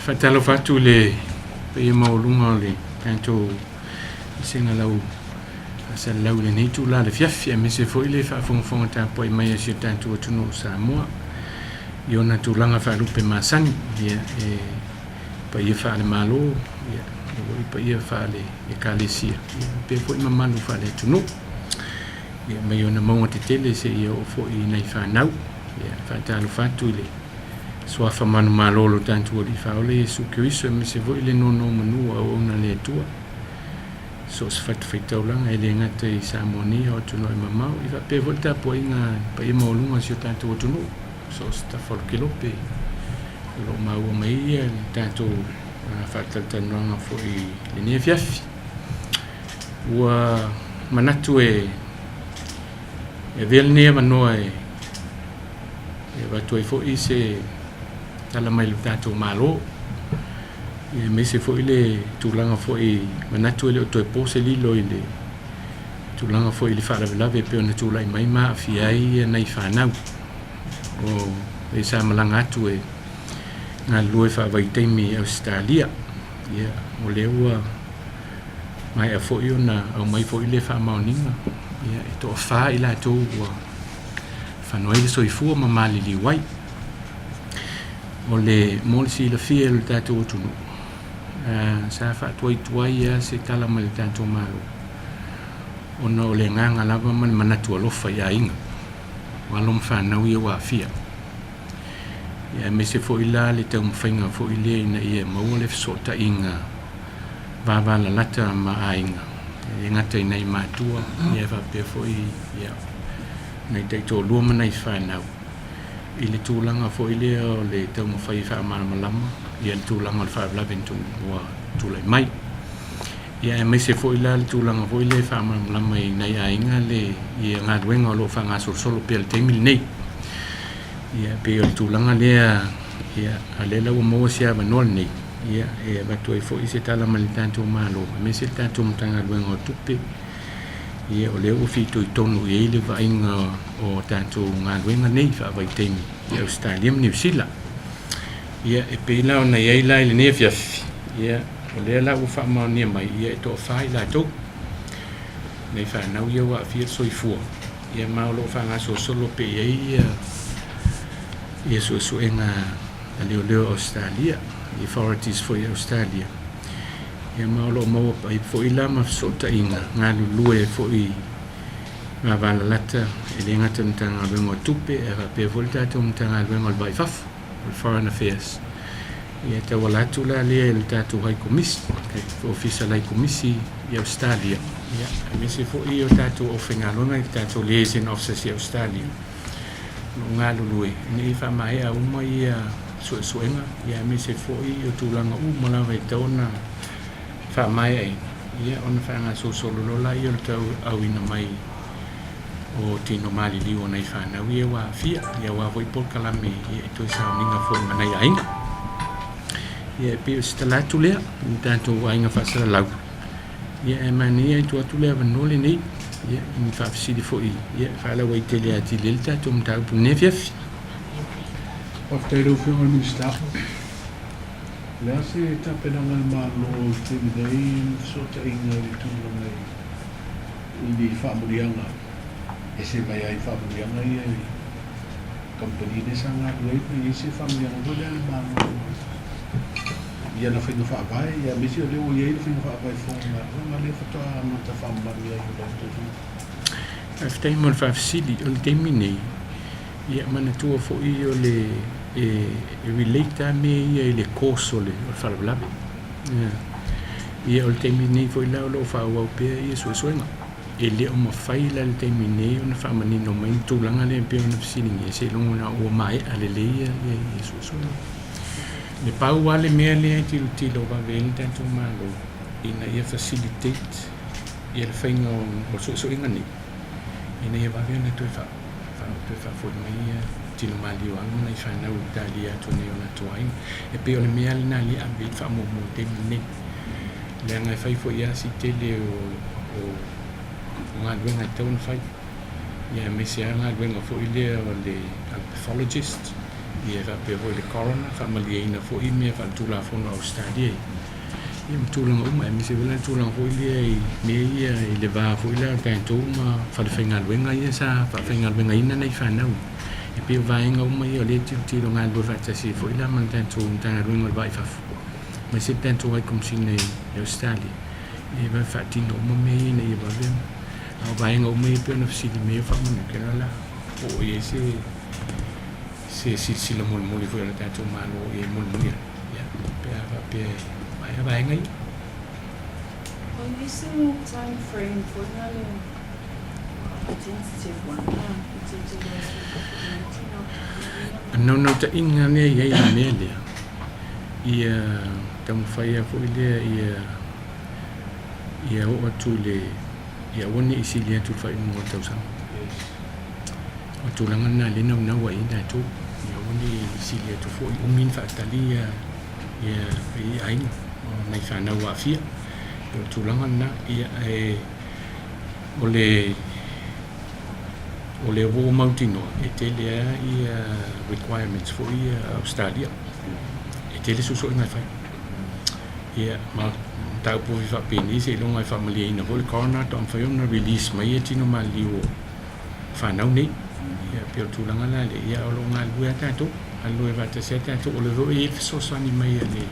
Faatalofa atu i le paia maualuga o le tatou vasega lau faasalalau i lenei itula o le afiafi, aemaise foi le faafogafoga tapuai mai a si o tatou atunuu o Samoa i ona tulaga faalupe masani, ia, e paia faale-Malo, ia, e foi paia faale-Ekalesia, ia, faapea foi mamalu faale-atunuu, ia, mai ona mauga tetele seia oo foi i nai fanau. Ia, faatalofa atu i le suafa manumalo o lo tatou Alii Faaola Iesu Keriso, aemaise foi le nonomanu o auauna a le Atua so o se fatafaitaulaga, e le gata i Samoa nei a o atunuu e mamao, ia faapea foi le tapuaiga a le paia maualuga o si o tatou atunuu so o se tafa o le kelope o lo o maua mai ai le tatou faatalatalanoaga foi i lenei afiafi. Ua manatu e avea lenei avanoa e avatu ai foi se tala mai le tatou Malo, aemaise foi le tulaga foi manatu e le o toe po se lilo i le tulaga foi i le faalavelave e pei ona tulai mai ma aafia ai nai fanau o e sa malaga atu e galulue faavaitaimi i Ausetalia. Ia, o lea ua maea foi ona aumai foi le faamaoniga, ia, e toafa i latou ua fano ai le soifua ma maliliu ai. O le mo le silafia e le tatou atunuu, sa faatuaituai lava se tala mai le tatou Malo, ona o le agaga lava ma le manatu alofa i aiga, o alo ma fanau ia ua aafia. Ia, aemaise foi la le taumafaiga foi lea ina ia maua le fesootaiga vavalalata ma aiga, e le gata i nai matua, ia faapea foi ia nai taitoalua ma nai fanau, i le tulaga foi lea o le taumafai e faamalamalama ia le tulaga o le faalavelave ua tulai mai. Ia aemaise foi la le tulaga foi lea e faamalamalama i nai aiga le ia galuega o lo o faagasolosolo pea i le taimi lenei. Ia pei o le tulaga lea, ia a lea la ua maua se avanoa lenei, ia e avatu ai foi se tala mai le tatou Malo, aemaise le tatou Matagaluega o Tupe, ia o lea ua fitoitonu i ai le vaaiga o tatou galuega nei faavaitaimi i Ausetalia ma Niu Sila. Ia e pei la ona i ai la i lenei afiafi, ia o lea la ua faamaonia mai, ia e toafa i latou nai fanau ia ua aafia le soifua, ia ma o lo o faagasolosolo pea i ai ia ia suesuega a leoleo o Ausetalia, authorities foi i Ausetalia. Ia ma o lo o maua ai foi la ma fesootaiga galulue foi vavalalata, e le gata i le Matagaluega o Tupe, ae faapea foi le tatou Matagaluega o le Va i Fafo, o le Foreign Affairs. Ia e tauala atu la lea i le tatou High Komisi, Ofisa o le High Komisi i Ausetalia, ia, aemaise foi o tatou aufaigaluega i le tatou Liaison Officers i Ausetalia, o lo o galulue ina ia faamaea uma ia suesuega, ia aemaise foi o tulaga uma lava e tatau ona faamaeaina, ia ona faagasolosolo loa lea o le tauauina mai o tino maliliu o nai fanau ia ua aafia, ia aua foi polokalame ia e toe sauniga foi ma nai aiga. Ia e pei o se tala atu lea i le tatou aiga faasalalau, ia e manaia e tuu atu le avanoa lenei, ia i ni faafesili foi ia e faalauaitele atili ai le tatou mataupu i lenei afiafi. Faafetai i lau Afioga i le Minisita. O le a se tapenaga a le Malo i le taimi nei i fesootaiga i le tulaga i ni faamanuiaga e ese mai ai faamanuiaga ia i kamupani lea sa galulue ai, pe i ai se faamanuiaga foi lea a le Malo i ana faiga faavae, aemaise o lea ua i ai le faiga faavae fou o galuega lea faatoa amata faamamalu ai i latou tagata? Faafetai mo le faafesili. O le taimi nei, Ia manatua foi o le e relate lava mea ia i le course o le faalavelave. Ia o le taimi nei foi la o lo o faaauau pea ia suesuega. E le o mafai la i le taimi nei ona faamanino mai le tulaga lea e pei ona fesiligia seiloga ua maea lelei ia suesuega. E pau lava le mea lea e tilotilo vave ai le tatou Malo ina ia facilitate ia le faiga o suesuega nei ina ia vave ona toe toe faafoi mai ia tino maliu a alo ma nai fanau i talia atu nei o latou aiga. E pei o le mea lena lea e ave ai le faamuamua i le taimi lenei. Leaga e fai foi lava si tele o galuega e tatau ona fai. Ia aemaise lava galuega foi lea o le pathologist. Ia e faapea foi le Coroner, faamalieina foi mea faaletulafono a Ausetalia ia. Ia ma tulaga uma, aemaise foi la le tulaga foi lea i mea ia i le va foi lea o tatou ma falefaigaluega ia sa faafaigaluegaina nai fanau. E pei o vaega uma ia o lea e tilotilo galulue faatasi ai foi la ma le tatou Matagaluega o le Va i Fafo, aemaise le tatou High Commissioner i Ausetalia, ia e faatino uma mea ia ina ia vave ona. A o vaega uma ia e pei ona fesili mai ai o faamanuiaga la, po o i ai se se silasila molimoli foi a le tatou Malo i ai molimoli ai, ia, pe a faapea e maea vaega ia. O i ai se time frame foi na le tentative one na e tilotilo ai i le Covid-19 o A naunautaiga lea i ai i le mea lea, ia taumafai lava foi lea ia ia oo atu i le ia aua ne i sili atu i le faaiuga o le tausaga. O le tulaga lena lea e naunau ai i tatou, ia aua ne i sili atu foi, umi ona faatali ia ia i aiga o nai fanau aafia. O le tulaga lena, ia ae o le o lea ua ou mautinoa e tele lava ia requirements foi ia a Ausetalia, e tele suesuega e fai. Ia ma mataupu foi faapenei seiloga e faamalieina foi le coroner faatoa mafai ona release mai ia tino maliliu o fanau nei. Ia pei o le tulaga la lea, ia o lo o galulue lava tatou, galulue faatasi lava tatou, o lea foi ua i ai le fesoasoani mai a le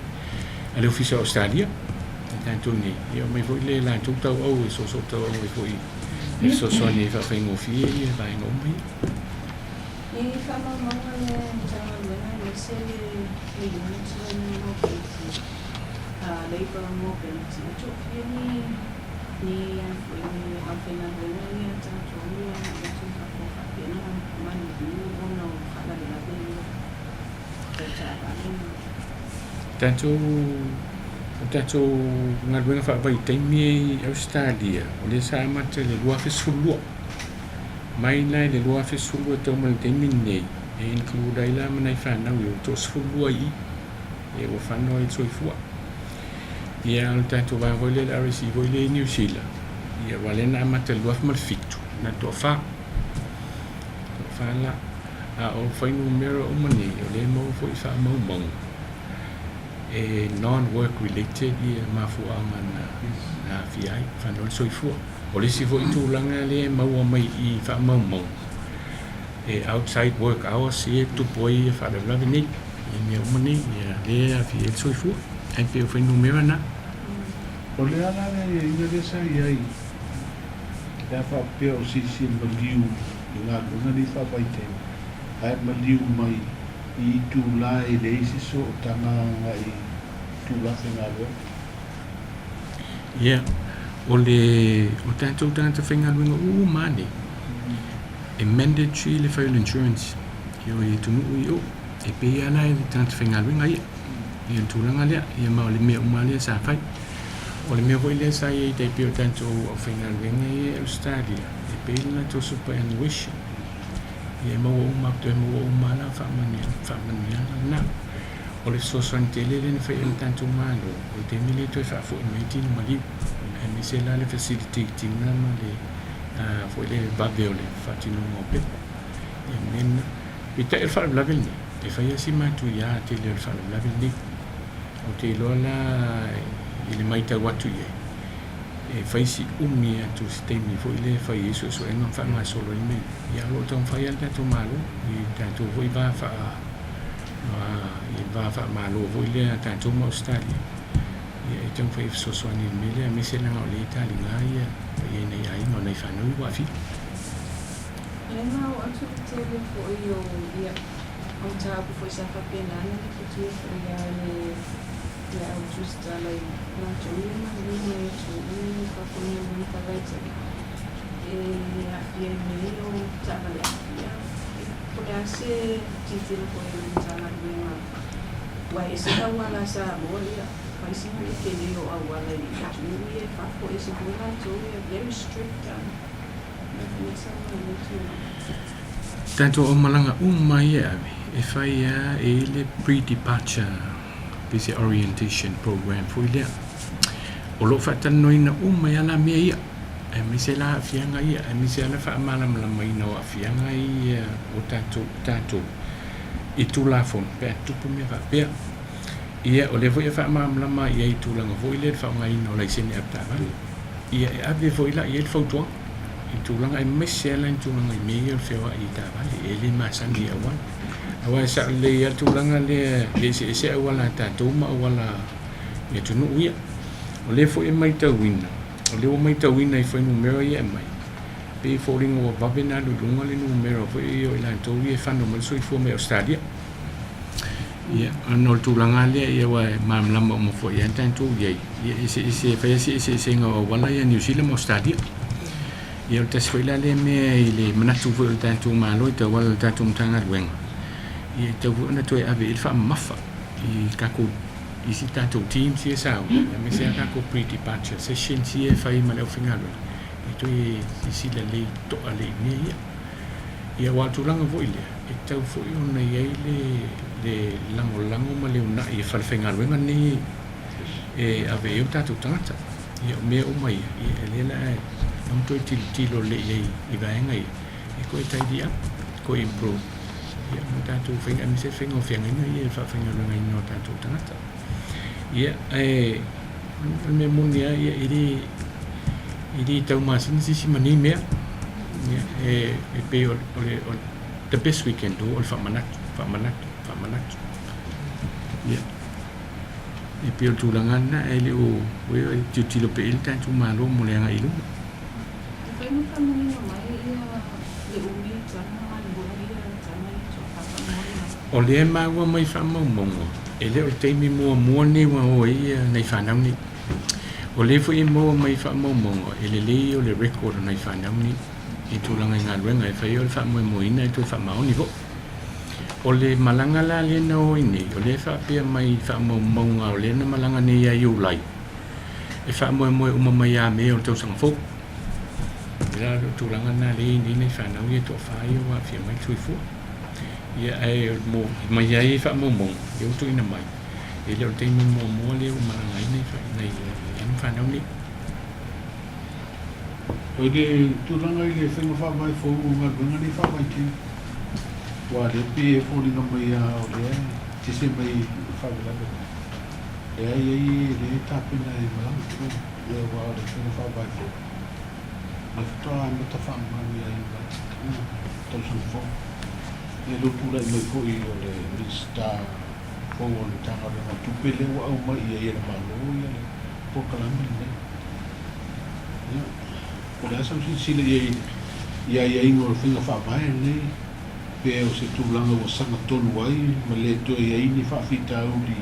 a le Ofisa o Ausetalia ia tatou nei, ia omai foi le latou tauau e soosoo tauau ai foi e fesoasoani e faafaigofie ia vaega uma ia. I faamaumauga a le Matagaluega aemaise le unit lea o mobility, labour mobility, e toafia ni ni ni aufaigaluega ia tatou ia agai atu i fafo faapea ona maliliu ona o faalavelave ia tau taavale ma. Tatou o tatou galuega faavaitaimi i Ausetalia o lea sa amata i le 2012. Mai la i le 2012 e tau mai i le taimi lenei, e include ai la ma nai fanau ia ua toa-12 i i, ia ua fano ai le soifua. Ia o le tatou vaega foi lea le RSE foi lea i Niu Sila, ia aua lea na amata i le 2007, na o le toa-fa. Toa-fa la. A o fuainumera uma nei, o lea e maua foi i faamaumauga, e non-work related ia mafuaaga na aafia ai, fano ai le soifua. O le isi foi tulaga lea e maua mai i faamaumauga, e outside work hours ia e tupu ai faalavelave nei, i mea uma nei, ia lea e aafia ai le soifua. Ae pei o fuainumera na. O le ala le aiaiga lea sa i ai pe a faapea o se isi e maliu i galuega nei faavaitaimi, ae maliu mai i itula e leai se sootaga agai i itula faigaluega. Ia, o le o tatou tagata faigaluega uma lava nei, e mandatory le fai o le insurance i o i atunuu i o. E pei lava la i le tagata faigaluega ia, i le tulaga lea, ia ma o le mea uma lava lea sa fai. O le mea foi lea sa i ai tai pei o tatou aufaigaluega ia i Australia, e pay le latou superannuation. Ia e maua uma atu, e maua uma lava la faamanuiaga lena. O le fesoasoani tele lea na fai e le tatou Malo, o le taimi lea e toe faafoi mai ai tino maliu, aemaise la le facilitate ina ma le foi lea vave o le faatinoga o pepa. Ia mea lena. Peitai o le faalavelave lenei, e fai lava si matuia tele o le faalavelave lenei. Ou te iloa la i le matau atu i ai, e fai si umi atu o se taimi foi lea e fai ai suesuega ma faagasolo ai mea ia. Ia o lo o taumafai lava le tatou Malo i le tatou foi va faa i le va faamalo foi lea a tatou ma Ausetalia, ia e taumafai e fesoasoani i le mea lea, aemaise leaga o lea e taliga ia paia i nai aiga o nai fanau ua aafia. Lea na oo atu le tele foi o ia o mataupu foi sa faapena ona lipotia foi ia le le au tusitala i latou ia maliliu mai atunuu ia i fafo i galuega faavaitaimi e aafia ai mea ia o taavale aafia. Po o le a se tilotilo foi a le Matagaluega aua e ese le auala a Samoa ia fai sina le tele o auala i atunuu ia i fafo e ese foi latou ia very strict. Tatou aumalaga uma ia e ave, e fai lava e i le pre-departure pei se orientation program foi lea. O lo o faatalanoaina uma ai lava la mea ia, aemaise la aafiaga ia, aemaise lava le faamalamalamaina o aafiaga ia o tatou, tatou. I Tulafono pe a tutupu mea faapea. Ia, o lea foi e faamalamalama i ai i tulaga foi lea i le faaaogaina o laisene avetaavale. Ia, e ave foi la i ai le fautuaga i tulaga aemaise lava la i tulaga i mea ia o le feoai i taavale, e le masani i auala. Aua e sao lelei lava le tulaga lea e eseese auala a tatou ma auala i atunuu ia. O lea foi e matauina, o lea ua matauina i fuainumera ia e aumai, pei e foliga ua vave ona alu i luga le numera foi ia o i latou ia e fano mai le soifua mai Ausetalia. Ia, ona o le tulaga lea, ia aua e malamalama uma foi lava tatou i ai, ia e eseese, e fai lava si eseesega o auala ia a Niu Sila ma Ausetalia. Ia o le tasi foi la lea mea i le manatu foi o le tatou Malo i tauala i le tatou Matagaluega, ia e tatau foi ona toe ave i ai le faamamafa i tatou isi tatou teams ia sa o, aemaise lava tatou pre-departure sessions ia e fai ma le aufaigaluega, e toe silasila lelei totoa lelei i mea ia. Ia aua o le tulaga foi lea, e tatau foi ona i ai le le lagolago ma le uunai e falefaigaluega lenei e ave i ai o tatou tagata. Ia o mea uma ia, ia o lea la e tatau ona toe tilotilo lelei i ai i vaega ia, e toe tidy up, toe improve, ia mo tatou faiga aemaise le faiga o feagaiga ia i le faafaigaluegaina o tatou tagata. Ia, ae o le mea moni lava, ia, e le, e le taumasina se isi ma nei mea. Ia, e, e pei o, o le, o, the best we can do o le faamanatu, faamanatu, faamanatu. Ia, e pei o le tulaga lena, ae le o, ua tilotilo pea i ai le tatou Malo mo le agai i luma. Mafai ona faamanino mai ia le umi o taga ma le lua ia taga ia toafa faamolemole. O lea e maua mai faamaumauga, e le o le taimi muamua lenei ua o ai nai fanau nei. O lea foi e maua mai faamaumauga, e lelei ia o le record o nai fanau nei i tulaga i galuega e fai o le faamoemoeina e toe faamaoni foi. O le malaga la lea na o ai nei, o lea e faapea mai faamaumauga o lea na malaga nei ia Iulai, e faamoemoe uma mai ia Me o le tausaga fou. O le tulaga lena lea e i ai nei nai fanau ia e toafa ia ua aafia mai le soifua. Ia ae mo mai ai faamaumauga lea ua tuuina mai, e le o le taimi muamua lea ua malaga ai nai nai alo ma fanau nei. O le tulaga i le faiga faavae fou o galuega nei faavaitaimi, aua o lea pei e foliga mai lava o lea e tese mai i le faalavelave lea, lea e i ai e lea e tapena e malaga, ia aua o le faiga faavae fou. Lea faatoa amata faamau ia Iulai tausaga fou. Ia lea ua tulai mai foi o le Minisita fou o le Matagaluega o Tupe lea ua aumai i ai e le Malo ia le polokalame lenei. Ia, po o le a sau silasila i ai i aiaiga o le faiga faavae lenei, pe o se tulaga ua sagatonu ai ma le toe i ai ni faafitauli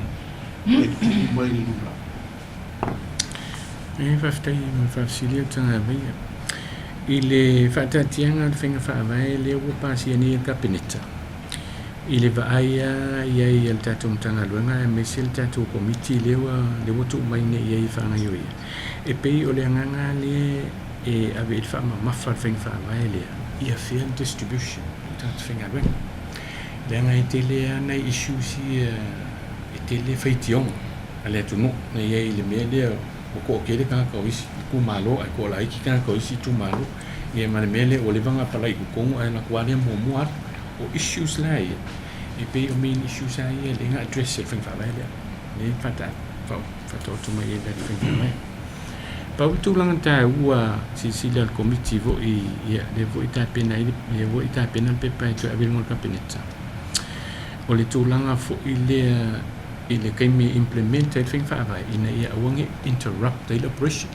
e tutupu mai i le lumanai. E faafetai mo le faafesili lau Tagavaia. I le faataatiaga o le faiga faavae lea ua pasia nei e le Kapeneta, i le vaai lava i ai a le tatou Matagaluega aemaise le tatou Komiti lea ua lea ua tuu mai nei i ai e faagaoioia, e pei o le agaga lea e ave i ai le faamamafa o le faiga faavae lea, ia fair le distribution o tagata faigaluega. Leaga e tele lava nai issues ia e tele faitioga a le atunuu na i ai i le mea lea ua toatele tagata o isi itumalo ae toalaiti tagata o isi itumalo. Ia ma le mea lea ua leva ona apalai i totonu ae alu atu lava lea muamua alu. O issues la ia, e pei o main issues lava ia lea na address e le faiga faavae lea, lea e faataoto mai ai i le faiga faavae. Pau le tulaga taua silasila a le Komiti foi, ia lea foi e tapena ai, lea foi e tapena le pepa e toe ave i luga o le Kapeneta, o le tulaga foi lea i le taimi e implement ai le faiga faavae ina ia aua ne i interrupt ai le operation.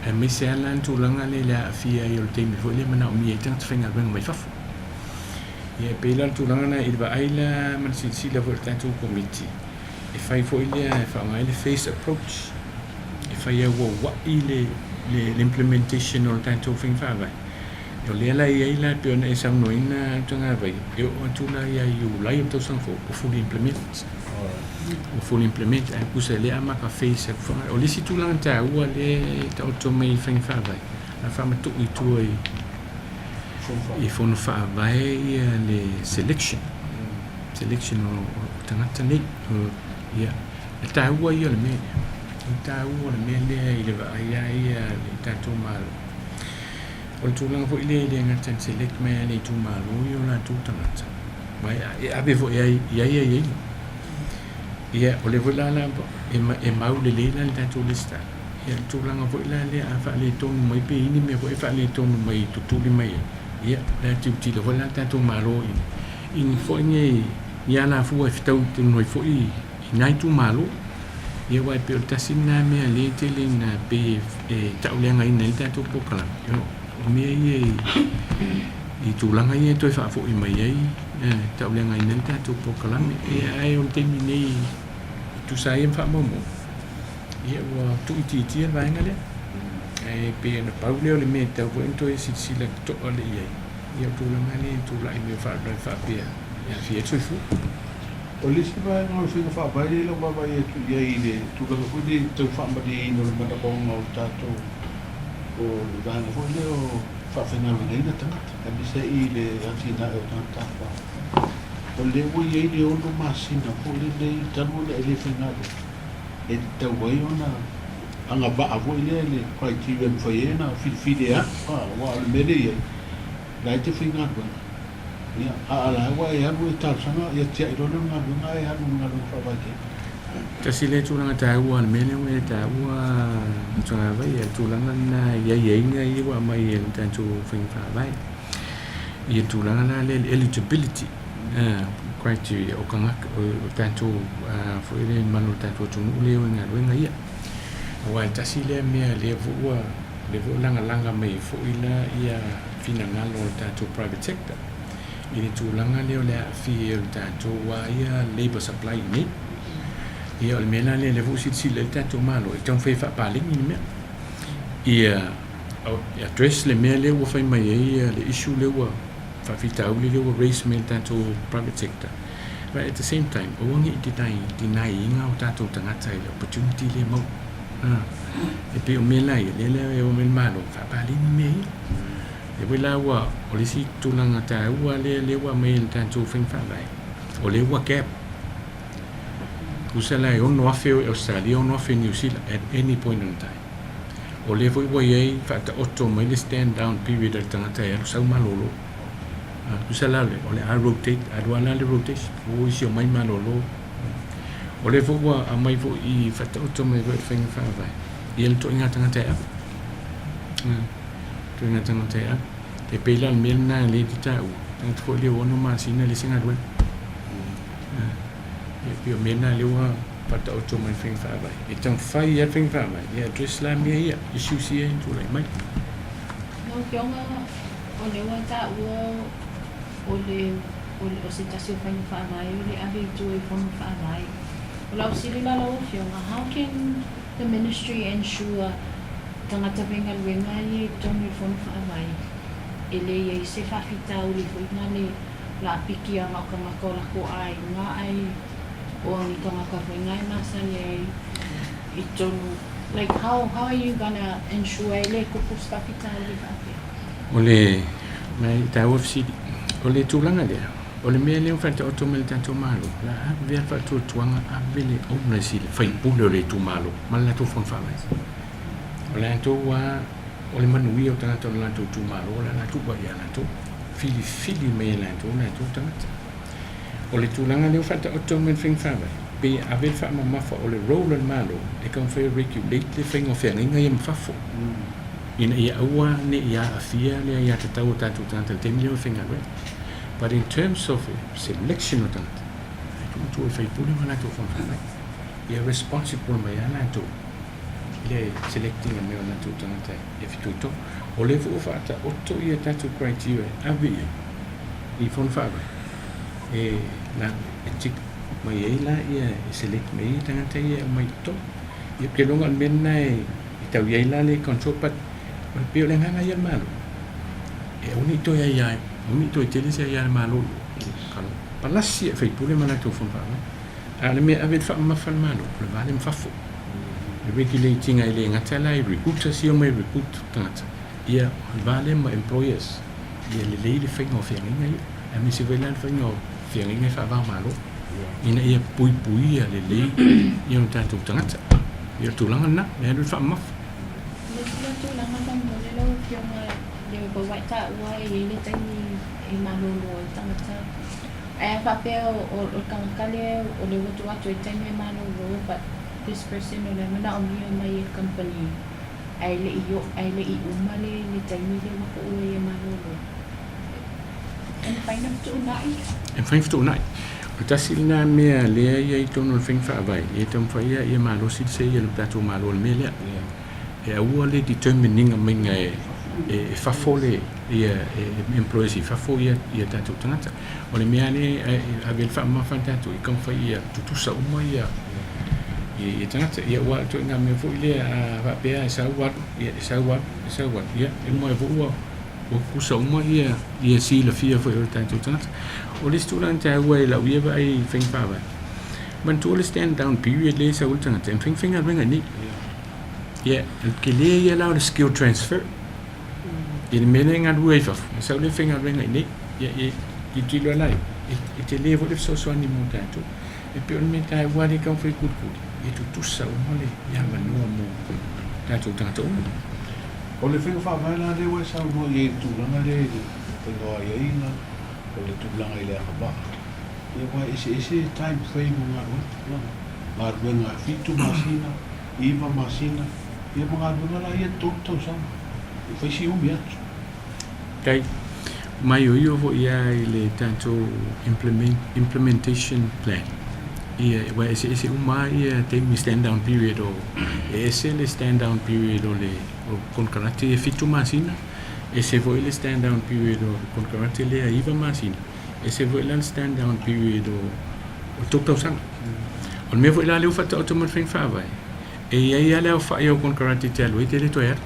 Aemaise lava la le tulaga lea i le aafia ai o le taimi foi lea e manaomia ai tagata faigaluega mai fafo. Ia e pei la o le tulaga lena i le vaai la ma le silasila foi a le tatou Komiti, e fai foi lea e faaaoga ai le phased approach, e fai auauai le implementation o le tatou faiga faavae. O lea la e i ai la e pei ona e saunoaina Tagavai, e oo atu la ia Iulai o le tausaga fou ua fully implement. Ua fully implement ae tusa o lea amata phase atu foi. O le isi tulaga taua lea e taoto mai i faiga faavae, a faamatuu i tua i fono faavae ia le selection, selection o tagata nei. Ia, e taua ia o le mea lea. O le taua o le mea lea i le vaai lava ia a le tatou Malo. O le tulaga foi lea e le gata ina select mai lava e le itumalo ia o latou tagata. Ma e ave foi ai i ai aiaiga. Ia, o lea foi la la e, e mau lelei la le tatou lesitala. Ia, le tulaga foi la lea a faaletonu mai pe i ni mea foi e faaletonu mai e tutuli mai ai, ia, o le a tilotilo foi la le tatou Malo i, i ni foi nei ni alafua e fetau tonu ai foi i na itumalo. Ia, aua e pei o le tasi lena mea lea e tele ina pei e tauleagaina ai le tatou polokalame, o mea ia i, i tulaga ia e toe faafoi mai ai e tauleagaina ai le tatou polokalame. Ia, ae o le taimi nei e tusa ai ma faamaumauga, ia ua tuuitiitia le vaega lea. Ae pei ona pau lea o le mea e tatau foi ona toe silasila totoa lelei i ai, ia o tulaga lea e tulai mai o faalavelave faapea e aafia ai le soifua. O le isi vaega o le faiga faavae lea i lau vaavaai atu i ai i le tulaga foi lea i le tau faamalieina o le manaoga o le tatou o le vaega foi lea o faafaigaluegaina tagata aemaise ai i le atinae o tagata tafafao. O lea ua i ai le ono masina foi lenei talu ona e le faigaluega e tatau ai ona agavaa foi lea i le criteria e mafai ai ona filifili e alu aua o le mea lea e i ai, o la e te faigaluega. Ia, a o la ua e alu e talosaga, ia tiai loa lea o le galuega ae alu i le galuega faavaitaimi. Tasi lea tulaga taua o le mea lea ua e taua Togavai, le tulaga lena i aiaiga ia ua aumai e le tatou faiga faavae. Ia tulaga la lea le eligibility criteria o tagata o tatou foi lea mamalu o le tatou atunuu lea e o i galuega ia. Aua e tasi lea mea lea foi ua lea foi ua lagalaga mai ai foi la ia finagalo o le tatou private sector i le tulaga lea o le aafia o le tatou lava ia labour supply i inei. Ia o le mea la lea, lea foi ua silasila i ai le tatou Malo e taumafai e faapaleni le mea. Ia address le mea lea ua fai mai ai le issue lea ua faafitauli lea ua raise mai e le tatou private sector. But at the same time, aua ne i deny ina o tatou tagata i le opportunity lea e maua. E pei o mea la ia, lea la e o mai le Malo, faapaleni mea ia. Lea foi la ua, o le isi tulaga taua lea lea ua aumai e le tatou faiga faavae, o lea ua gap. Tusa la e 6,000 o i Ausetalia, 6,000 i Niu Sila at any point in time. O lea foi ua i ai faataoto mai le stand down period a le tagata e alu sau malolo. Tusa la o le a rotate, alu lava la le rotation, o isi omai malolo. O lea foi ua aumai foi i faataoto mai foi e le faiga faavae, ia le ituaiga tagata e ave. Ituaiga tagata e ave. E pei la o le mea lena lea e te taua, tagata foi lea ua ono masina e leai se galuega. E pei o mea na lea ua faataoto mai le faiga faavae. E taumafai lava le faiga faavae e address la mea ia, issues ia e tulai mai. Lau Afioga, o lea ua taua o le o se tasi o faiga faavae o le ave i tua i fono faavae. O lau fesili la lau Afioga, how can the Ministry ensure tagata faigaluega ia i totonu i fono faavae e le i ai se faafitauli foi na le laapikiaga o tagata o latou aiga ae o ni tagata foi na e masani ai i totonu like how how are you gonna ensure e le tupu se faafitauli faapea? O le mai taua fesili. O le tulaga lea, o le mea lea ua faataoto mai le tatou Malo, o le a ave le faatuatuaga, ave le onus i le faipule o le itumalo ma le latou fono faavae. O latou lava, o le manuia o tagata o le latou itumalo, o le a latou ua ia latou, filifili mai e latou latou tagata. O le tulaga lea ua faataoto mai le faiga faavae, pei e ave le faamamafa o le role a le Malo e taumafai e regulate le faiga o feagaiga ia ma fafo, ina ia aua ne i aafia le aiatatau o tatou tagata i le taimi lea o le faigaluega. But in terms of selection o tagata, e tuu atu i sui usufono ma latou fono faavae. Ia responsible mai lava latou i le select ina mai o latou tagata e fitoitonu. O lea foi ua faataoto ia tatou criteria e ave i ai i fono faavae e la e tick mai ai la ia e select mai ai tagata ia e aumai i totonu. Ia ou te iloa o le mea lena e tau i ai la le control but o le pei o le agaga ia o le Malo e aua ne i toe aia aua ne i toe tele se aia a le Malo palasi e faipule ma latou fono faavae. A o le mea e ave i le faamamafa a le Malo, o le va lea ma fafo. Le regulate ina e le gata la i recruiters ia omai e recruit tagata, ia o le va lea ma employers, ia lelei le faiga o feagaiga ia, aemaise foi la le faiga o feagaiga e faava-o-Malo, ina ia puipuia lelei ia o tatou tagata. Ia o le tulaga lena, e alu i le faamamafa. O le isi la tulaga faamolemole lau Afioga, le pau lava e taua e i ai le taimi e malolo ai tagata. Ae a faapea o le tagata lea o lea ua tuu atu ai taimi e malolo but this person o lea e manaomia mai e le kamupani ae le i ae le i uma le le taimi lea ua tuu ai e malolo. E mafai ona fetuunai? E mafai ona fetuunai. O le tasi lena mea lea e i ai i totonu o le faiga faavae, ia taumafai ia ia malosi le seia o le tatou Malo i le mea lea. E aua le determine ina maiga e e fafo le ia e employers i fafo ia ia tatou tagata. O le mea lea e ave ai le faamamafa a tatou i taumafai ia tutusa uma ia ia tagata. Ia aua o le ituaiga mea foi lea a faapea e sau alu, ia e sau alu, e sau alu, ia e uma ai foi ua ua tutusa uma ia ia silafia foi o le tatou tagata. O le isi tulaga taua i lau ia vaai i faiga faavae, manatua le stand down period lea e sau ai le tagata e mafai ona faigaluega i inei. Ia, o le tele ia la o le skill transfer. I le mea lea e galue ai i fafo, e sau lea faigaluega i inei. Ia, e tilotilo lava la i, e tele foi le fesoasoani mo tatou. E pei o le mea taua lea e taumafai e kulikuli, ia tutusa uma le avanoa mo tatou tagata uma. O le faiga faavae la lea ua e saunoa i ai i le tulaga lea i le faiga o aiaiga, o le tulaga i le agavaa, ia aua e eseese time frame o galuega. Galuega e 7 masina, 9 masina, ia ma galuega la ia 3 tausaga, e fai si umi atu. Tai maioio foi lava i le tatou implementation plan, ia aua e eseese uma lava ia taimi stand down period o, e ese le stand down period o le konekarate e 7 masina, ese foi le stand down period o le konekarate lea e 9 masina, ese foi la le stand down period o le 3 tausaga. O le mea foi la lea ua faataoto mai le faiga faavae, e i ai lava le aofai o konekarate e te alu ai e te le toe alu.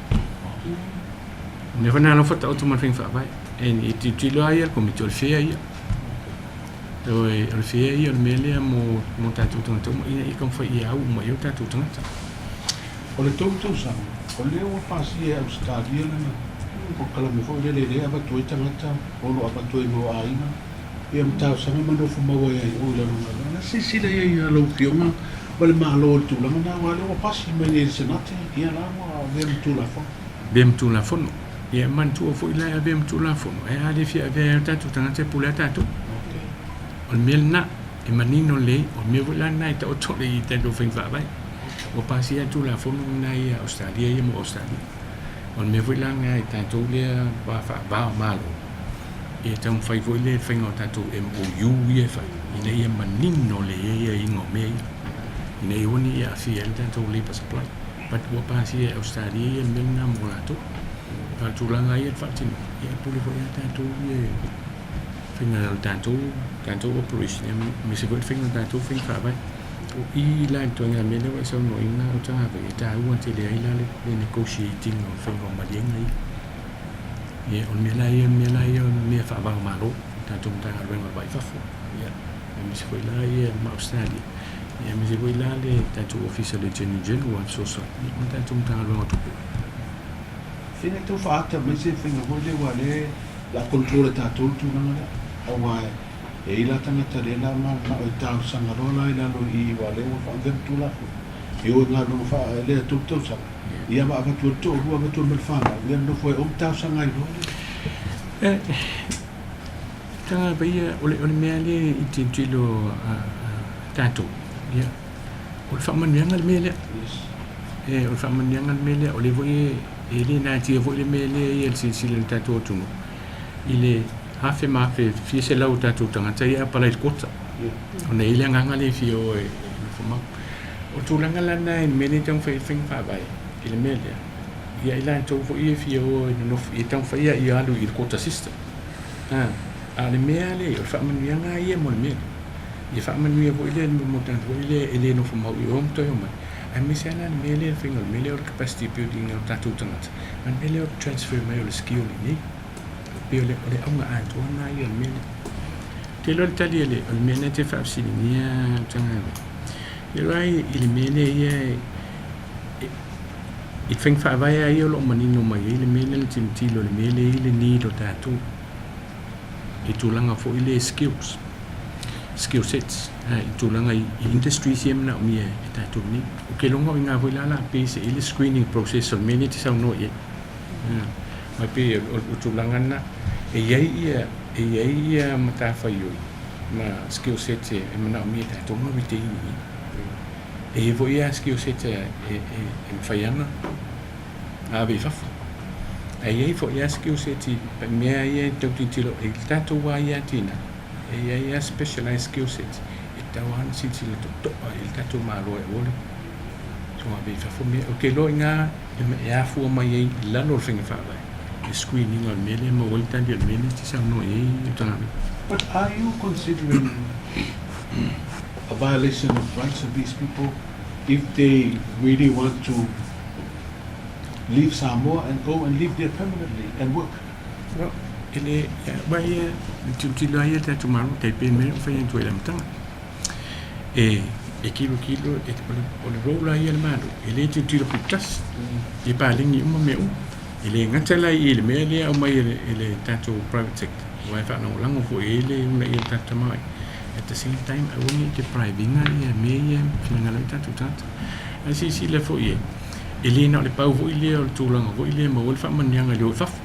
O le mea foi lena la ua faataoto mai le faiga faavae. E tilotilo lava ia le Komiti, o le fair ia. O le fair ia o le mea lea mo mo tatou tagata uma ina ia taumafai ia au uma i ai o tatou tagata. O le 3 tausaga, o lea ua pasia e Ausetalia lana polokalame foi lele lea e avatu ai tagata o lo o avatu ai mo aiga ia ma talosaga ma nofo mau ai ai o i lalo o galuega. Na silasila i ai lau Afioga ma le Malo i le tulaga lena aua o lea ua pasi mai nei i le Senate, ia la ua avea ma Tulafono. Avea ma Tulafono. Ia e manatua foi la e avea ma Tulafono, ae a le fia avea ai o tatou tagata e pule lava tatou. O le mea lena, e manino lelei, o le mea foi la lena e taoto lelei i tatou faiga faavae. Ua pasia le Tulafono lena ia Ausetalia ia mo Ausetalia. O le mea foi la lena i tatou lea va faava-o-Malo, ia taumafai foi le faiga o tatou MOU ia e fai, ina ia manino lelei ai aiaiga o mea ia, ina ia aua ne i aafia ai le tatou labour supply. But ua pasia e Ausetalia ia le mea lena mo latou. A o le tulaga ia i le faatinoga, ia e pule foi lava tatou ia i le faiga o le tatou, tatou operation, aemaise foi le faiga o le tatou faiga faavae. O i la i le ituaiga mea lea ua e saunoa ai na o tagata e taua tele ai la le negotiate ina o le faiga o maliega ia. Ia, o le mea la ia, mea la ia o le mea faava-o-Malo, tatou Matagaluega o le Va i Fafo, ia, aemaise foi la ia ma Australia, ia, aemaise foi la le tatou Ofisa o le Attorney General e fesoasoani, ia, ma le tatou Matagaluega o Tupe. Faiga tau faaata mai se faiga foi lea aua o lea o le a control e tatou le tulaga lea aua e i ai la tagata lea la mananao e talosaga loa la i lalo i i aua o lea ua avea ma Tulafono e o i galuega faa lea 3 tausaga ia ma avatu ai le toalua avatu ai ma le fanau ia nofo ai o ma talosaga ai loa lea. Tagata ia o le mea lea i tilotilo a tatou ia o le faamanuiaga le mea lea. E o le faamanuiaga le mea lea o lea foi e le natia foi le mea lea ia le silasila i le tatou atunuu i le afe ma afe fia selau o tatou tagata ia e apalai i le quota. Ona e i ai le agaga lea e fia o e nofo mau. O le tulaga la lena i le mea lea e taumafai ai le faiga faavae i le mea lea, ia i latou foi ia e fia o e nonofo, ia taumafai lava ia alu i le quota system. A o le mea lea, o le faamanuiaga lava ia mo le mea lea. Ia faamanuia foi lea mo le tagata foi lea e le nofo mau i o ma toe omai, aemaise lava la le mea lea, le faiga o le mea lea o le capacity building o tatou tagata, ma le mea lea o le transfer mai o le skill i inei. E pei o le auga atoa lena ia o le mea lea. Ou te iloa le tali o le mea lea e te faafesiligia Tagave, ou te iloa i le mea lea ia i faiga faavae lava ia o lo o manino mai ai le mea lea na tilotilo i le mea lea e i ai le need o tatou i tulaga foi lea i skills, skill sets, i tulaga i industries ia e manaomia e tatou nei. Ou te iloa o i ina foi la o le a base ai le screening process o le mea lea e te saunoa i ai. Ma e pei o le tulaga lena, e i ai ia, e i ai ia matafaioi. ma skill sets e manaomia e tatou ona retain i i. E i ai foi lava skill sets e mafai lava ona ave i fafo. Ae i ai foi lava skill sets i mea ia e tau tilotilo i le tatou lava ia atinae, e i ai lava specialized skill sets e tatau lava ona silasila totoa i ai le tatou Malo e aua le soona ave i fafo mea. Ou te iloa i ina e afua mai ai i lalo o le faiga faavae le screen ina o le mea lea e maua ai le tali o le mea lea e te saunoa i ai Otaga. But are you considering a violation of rights of these people if they really want to leave Samoa and go and live there permanently and work? Well, e le, aua ia, e tilotilo lava ia le tatou Malo, tai pei o le mea lea ua fai atu ai i le amataga. E, e tilotilo, e, o le, o le role lava ia a le Malo, e le tilotilo pitotasi, e paleni uma mea uma. E le gata la i le mea lea e aumai e le, e le tatou private sector, aua e faalagolago foi i ai le uunaia o le tatou tamaoaiga. At the same time, aua ne i deprive ina ia mea ia e finagalo ai tatou tagata. Ae silasila foi i ai, e le na o le pau foi lea o le tulaga foi lea e maua ai le faamanuiaga i le o i fafo.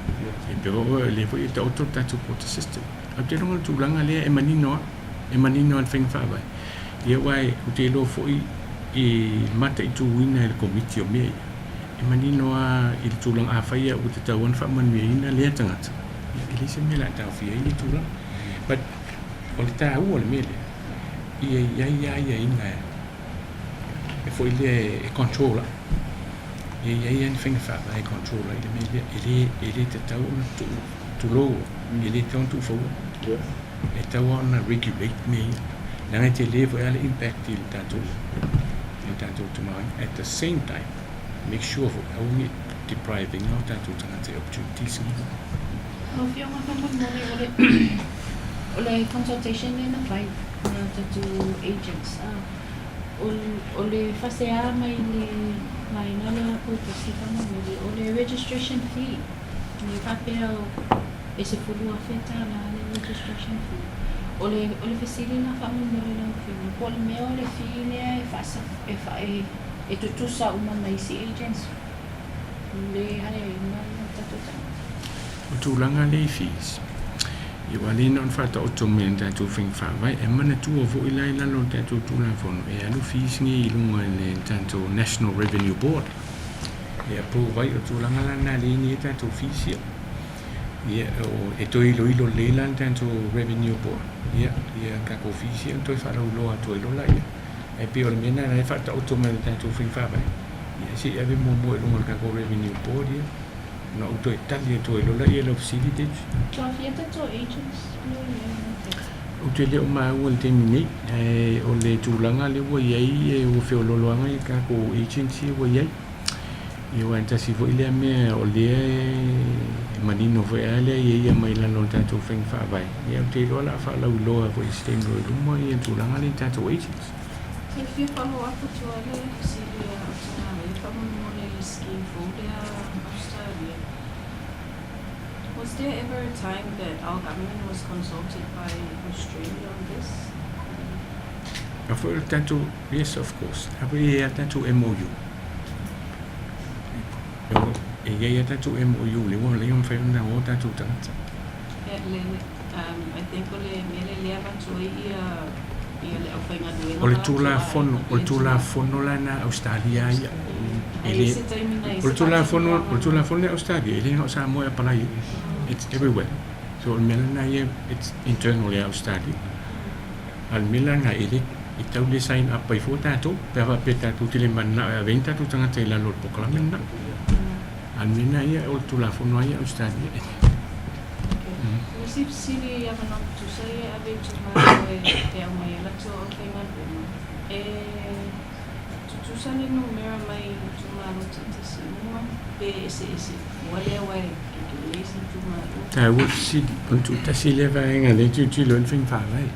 E pei o lea foi e taoto le tatou quota system. Ae ou te iloa o le tulaga lea e manino lava, e manino lava i le faiga faavae. Ia aua ou te iloa foi i le mataituina e le Komiti o mea ia, e manino lava i le tulaga afai ua tatau lava ona faamanuiaina lea tagata, ia e leai se mea o le a taofia ai lea tulaga. But o le taua o le mea lea, ia i ai lava aiaiga e foi lea e control ai. Ia i ai lava ni faiga faavae e control ai le mea lea. E le, e le tatau ona tuu, tulou, e le tatau ona tuufaua. E tatau lava ona regulate mea ia. Leaga e tele foi lava le impact i le tatou, i le tatou tamaoaiga. At the same time, make sure foi, aua ne i deprive ina o tatou tagata i opportunities nei. Lau Afioga faamolemole, o le o le consultation lea na fai ma tatou agents a, o o le faasea mai le vaega lea Poutasi faamolemole, o le registration fee, le faapea e $10,000 le registration fee. O le o le fesili la faamolemole lau Afioga, po o le mea o le fee lea e faasa e faa e tutusa uma ma isi agents le hire-ina o tatou tagata. O tulaga lea i fees, ia ua le na ona faataoto mai e le tatou faiga faavae, e manatua foi la i lalo o le tatou Tulafono, e alu fees nei i luga i le tatou National Revenue Board e approve ai. O tulaga la na lea e i ai nei tatou fees ia. Ia, o, e toe iloilo lelei la le tatou Revenue Board, ia, ia tatou fees ia ona toe faalauiloa atu ai loa laia. Ae pei o le mea lena la e faataoto mai e le tatou faiga faavae, ia se i ave muamua i luga o le tatou Revenue Board ia, ona ou toe tali atu ai loa laia i lau fesili, Dej. Ua fia tatou agents lea i ai nei taimi? Ou te le o maua i le taimi nei, ae o le tulaga lea ua i ai, ua feolooloaga ia tatou agents ia ua i ai. Ia aua e tasi foi lea mea o lea e manino foi lava lea e i ai mai lalo o le tatou faiga faavae. Ia ou te iloa o le a faalauiloa foi i se taimi o i luma ia tulaga lea i tatou agents. Te fia follow up atu ai le fesili a Otaga e faamolemole i le scheme fou lea Australia. Was there ever a time that our government was consulted by Australia on this? A foi o le tatou, yes of course, a foi e i ai a tatou MOU. E i ai a tatou MOU lea ua leva ona mafai ona o tatou tagata. Ia, le, um, I think o le mea lea lea avatu ai ia, ia le aufaigaluega O le Tulafono, o le Tulafono la na Ausetalia ia. E le, o le Tulafono, o le Tulafono lea Ausetalia, e le na o Samoa e apalai ai. It's everywhere. So o le mea lena ia, it's internal ia Ausetalia. A o le mea la lena, e le, e tau le sign up ai fua tatou, pe a faapea tatou te le mananao e ave ai ni tatou tagata i lalo o le polokalame lena. A o le mea lena ia, o le Tulafono lava ia a Ausetalia. O le isi fesili avanoa tutusa ia e ave i itumalo e aumai ai latou aufaigaluega, e tutusa le numera mai itumalo taitasi uma pe eseese? Ua lea aua e tetele isi itumalo. Taua le fesili, o le tuutasi lea vaega lea e tilotilo ai le faiga faavae.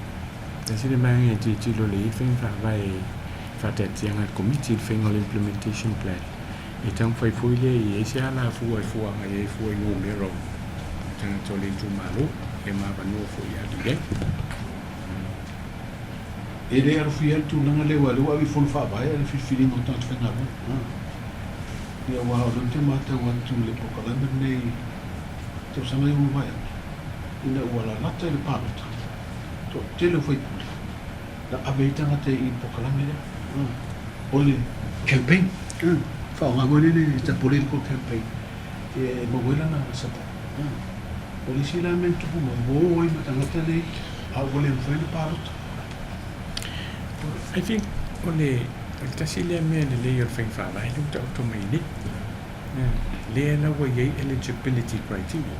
Tasi le vaega e tilotilo lelei ai le faiga faavae i faataatiaga a le Komiti i le faiga o le implementation plan. E taumafai foi lea i ai se alafua e fuaga i ai fua i numera o tagata o le itumalo ia ma avanoa foi e alu i ai. E le alofia ai le tulaga lea aua o lea ua ave i Fono Faavae le filifiliga o tagata faigaluega. Ia aua o lea ou te matau atu i le polokalame lenei i tausaga ia ua mavae atu, ina ua lalata i le palota. Toatele o faipule na ave ai tagata i le polokalame lea o le campaign. Faaaoga foi lele le political campaign e maua ai lana support. O le isi la mea na tupu mai, ua o ai ma tagata nei a ua le mafai ona palota. I think o le tasi lea mea lelei o le faiga faavae lea ua taoto mai nei, lea la ua i ai eligibility criteria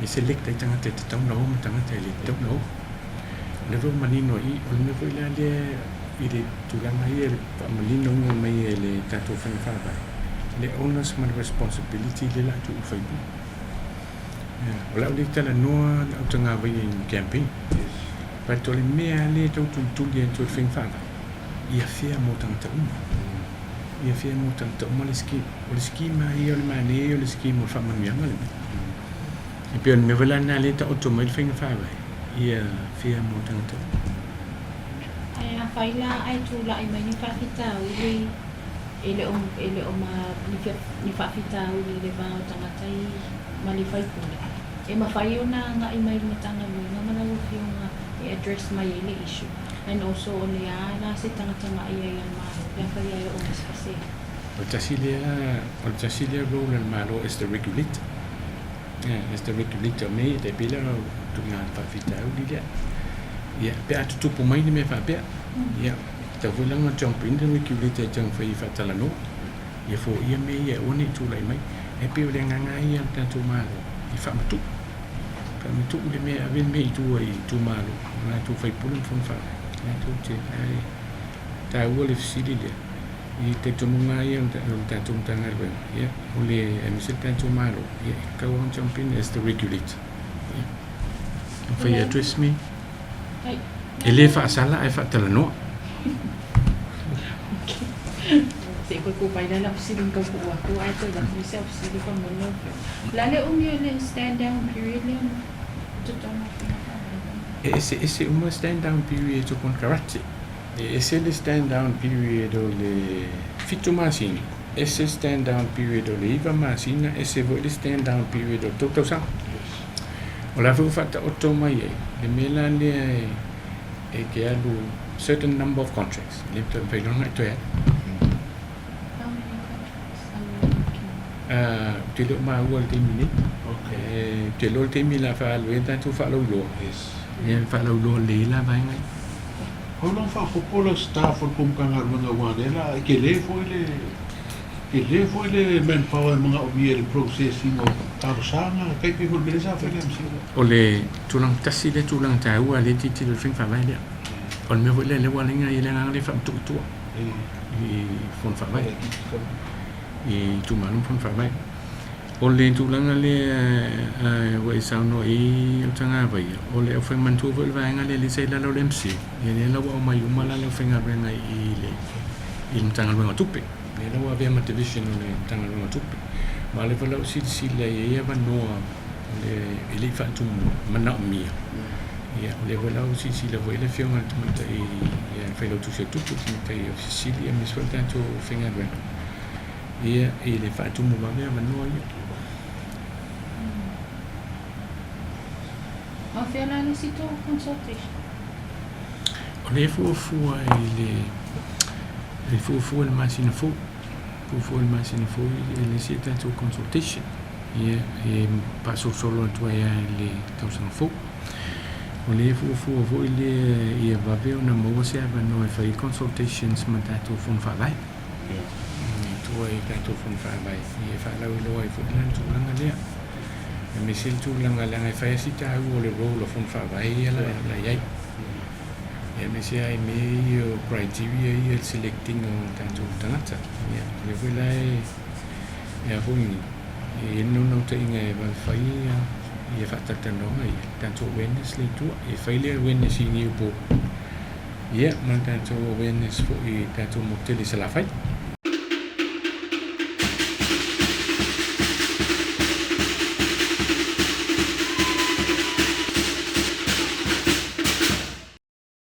e select ai tagata e tatau ona o ma tagata e le tatau ona o. O lea foi ua manino i i, o le mea foi la lea i le tulaga ia i le faamaninoina mai e le tatou faiga faavae, le onus ma le responsibility lea o le a tuu i sui usufono. O le a ou le talanoa le autagavaia i ni campaign, but o le mea lea e tau tulituli atu e le faiga faavae, ia fair mo tagata uma. Ia fair mo tagata uma le scheme. O le scheme lava ia o le manaia ia o le scheme o le faamanuiaga lenei. E pei o le mea foi la lena lea e taoto mai le faiga faavae, ia fair mo tagata uma. Ae afai la ae tulai mai ni faafitauli e le o e le o ma ni faafitauli i le va o tagata i ma le faipule, e mafai ona agai mai i le Matagaluega ma lau Afioga e address mai ai le issue and also o le a la se tagatagai ai a le Malo pe afai ae oo mai se fasega. O le tasi lea, o le tasi lea role a le Malo as the regulator. As the regulator me e tai pei la o tulaga faafitauli lea. Ia, pe a tutupu mai ni mea faapea, ia, tatau foi la ona jump in le regulator e taumafai e faatalanoa, ia foia mea ia e aua ne i tulai mai. Ae pei o le agaga lava ia o le tatou Malo, e faamatuu, faamatuu le mea e ave le mea i tua i itumalo, o latou faipule ma fono faavae, latou te, ae taua le fesili lea. I talitonuga lava ia o le tatou Matagaluega, ia, o le, aemaise le tatou Malo, ia, e tatau lava ona jump in as the regulator. Ia. Afai e address me, e le faasala ae faatalanoa. Se i koe kūpai la lau fesili na tau tuu atu ae toe avatu isi au fesili faamolemole lau Afioga. O le a le umi o le stand down period lea i totonu o faiga faavae? E eseese uma stand down periods o konekarate. E ese le stand down period o le 7 masina, ese stand down period o le 9 masina, ese foi le stand down period o le 3 tausaga. O la foi ua faataoto mai ai le mea la lea e te alu certain number of contracts, e le toe mafai loa ona e toe alu. How many contracts are we looking? Ou te le o maua i le taimi nei. Ou te iloa le taimi o le a faaalu ai le tatou faalauiloa. Ia faalauiloa lelei ai la vaega ia. Pau la faaopoopo la staff o le tou Matagaluega aua lea la e tele foi le tele foi le manpower e manaomia i le process ina o talosaga tai pei foi o le mea lea sa fai le MCIL. O le tulaga tasi lea tulaga taua lea e tilotilo i le faiga faavae lea. O le mea foi lea lea ua ala ai ona i ai le agaga lea e faamatuu i tua i fono faavae i itumalo ma fono faavae. O le tulaga lea ua e saunoa i ai Autagavaia, o le aufaimantua foi o le vaega lea lea sa i lalo o le MC, ia lea la ua aumai uma la le aufaigaluega i le i le Matagaluega o Tupe. Lea la ua avea ma division o le Matagaluega o Tupe. Ma o lea foi la ua silasila e i ai avanoa o le e le i faatumuina, manaomia. Ia o lea foi la ua silasila foi le Afioga i le Tamaitai ia le Failautusi o Tupe, le Tamaitai Ofisa Sili aemaise foi le tatou aufaigaluega. Ia, i le faatumu vave avanoa ia. Ma o fea la le isi tou consultation? O lea e fuafua i le e fuafua i le masina fou. Fuafua i le masina fou i le isi a tatou consultation. Ia, e faasolosolo atu ai lava i le tausaga fou. O lea e fuafua foi lea ia vave ona maua se avanoa e fai ai consultations ma tatou fono faavae. I tua i tatou fono faavae, ia e faalauiloa ai foi la le tulaga lea. Aemaise le tulaga leaga e fai lava si taua o le role o fono faavae ia la la i ai. Aemaise lava i mea ia o criteria ia i le select ina o tatou tagata. Ia, o lea foi la e e a foi nei, e i ai le naunautaiga e vave fai ia ia faatalatalanoaga ia, tatou awareness lea i tua. E fai le awareness i Niupo. Ia, ma le tatou awareness foi i tatou motu tele i Salafai.